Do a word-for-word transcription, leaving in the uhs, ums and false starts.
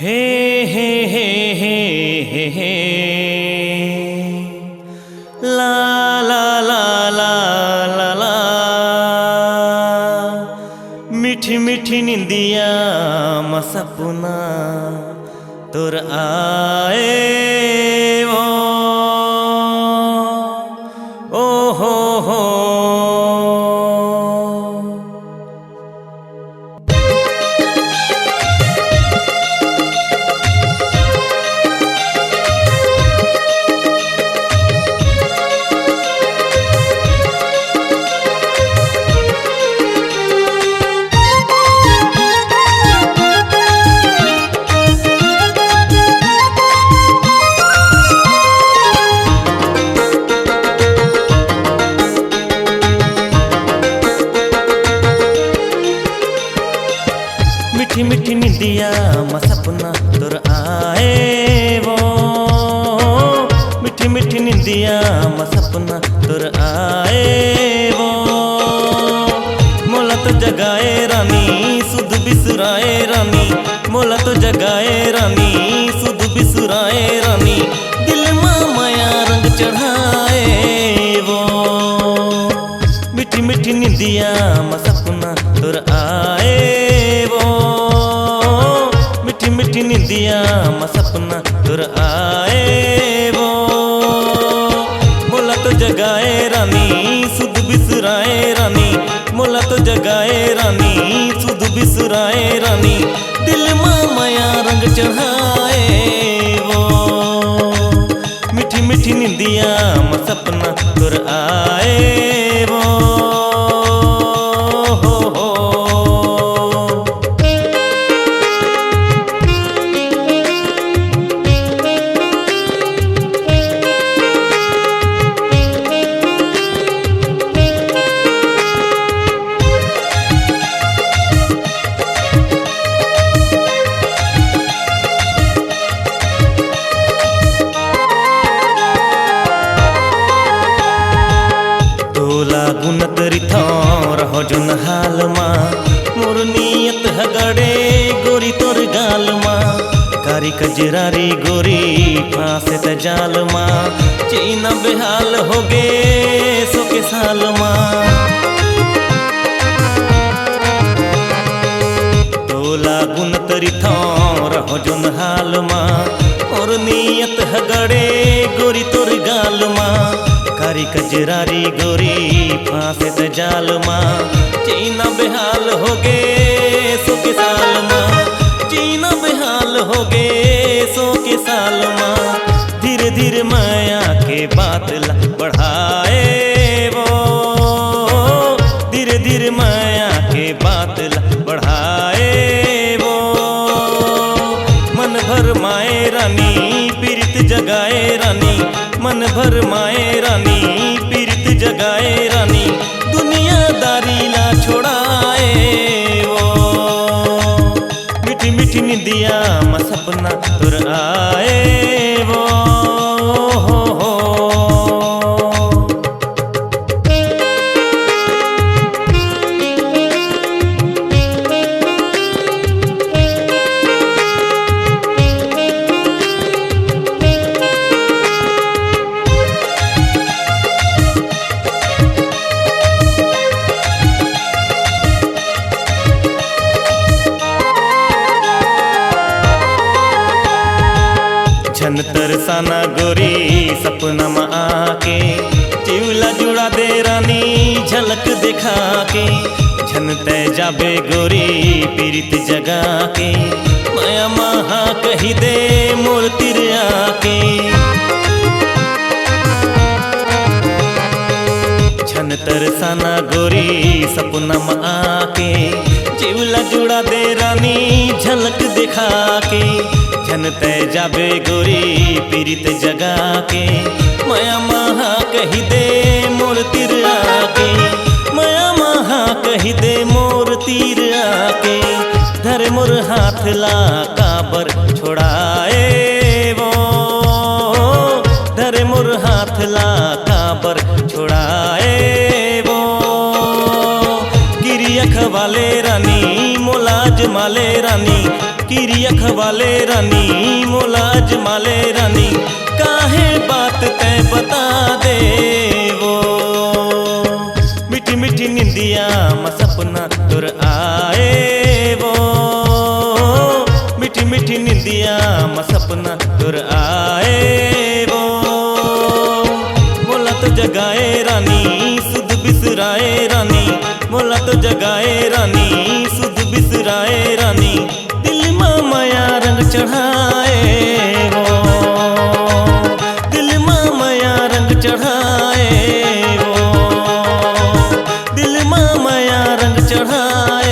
हे, हे, हे, हे, हे, हे। ला, ला, ला, ला, ला, ला। मीठी, मीठी निंदिया म सपना तोर आए वो। ओ हो हो। मीठी मीठी निंदिया म सपना तोर आए वो। मीठी मीठी निंदिया म सपना तोर आए वो। मोला तो जगाए रानी, सुध बिसुराए रानी। मोला तो जगाए रानी, सुध बिसुराए रानी। दिल मा मया रंग चढ़ाए वो। मीठी मीठी निंदिया म सपना तोर आए वो। मीठी मीठी निंदिया म सपना तोर आए वो। मोला तो जगाए रानी, सुध बिसुराए रानी। मोला तो जगाए रानी, सुध बिसुराए रानी। दिल मा मया रंग चढ़ाए वो। मीठी मीठी निंदिया म सपना तोर आए वो। हो, हो। तोला गुनत रिथौं रहो जोन हाल मा। मोर नियत ह गड़े गोरी तोर गाल मा। कारी कजरारी गोरी फांसे त जाल मा। जीना बेहाल होगे सो के साल मा। तोला गुनत रिथौं रहो जोन हाल मा। मोर नियत ह गड़े गोरी तोर गाल मा। कारी कजरारी गोरी फांसे त जाल मा। जीना बेहाल होगे सो के साल मा। जीना बेहाल होगे सो के साल मा। धीरे धीरे मया के बात ला बढ़ाए वो। धीरे धीरे मया के बात ला बढ़ाए वो। मन भर माए रानी, पीरित जगाए रानी। मन भर माए रानी, पीरित जगाए रानी। दुनियादारी ला छोड़ाए वो। मीठी मीठी निंदिया म सपना तोर आए वो। हो, हो। झन तरसाना गोरी सपना म आके, जीव ला जुड़ा दे रानी झलक देखा के। झन तै जाबे गोरी पीरित जगा के, मया महा कही दे मोर तीर आके। झन तरसाना गोरी सपना म आके, जीव ला जुड़ा दे रानी झलक देखा के। झन तै जाबे गोरी पीरित जगा के, मया महा कही दे मोर तीर आके। मया महा कही दे मोर तीर आके। धर मोर हाथ ला काबर छोड़ाए वो, धर मोर हाथ ला काबर छोड़ाए वो। किरिया खवाले रानी, मोला अजमाले रानी, किरिया खवाले रानी, मोला अजमाले रानी, काहे बात तैं बता दे वो। मीठी मीठी निंदिया म सपना तोर आए वो, मीठी मीठी निंदिया म सपना तोर आए वो। मोला तो जगाए रानी, सुध बिसराए रानी, मोला तो जगाए रानी, सुध बिसराए रानी, दिल मा मया रंग चढ़ाए वो, दिल मा मया रंग चढ़ाए वो, दिल मा मया रंग चढ़ाए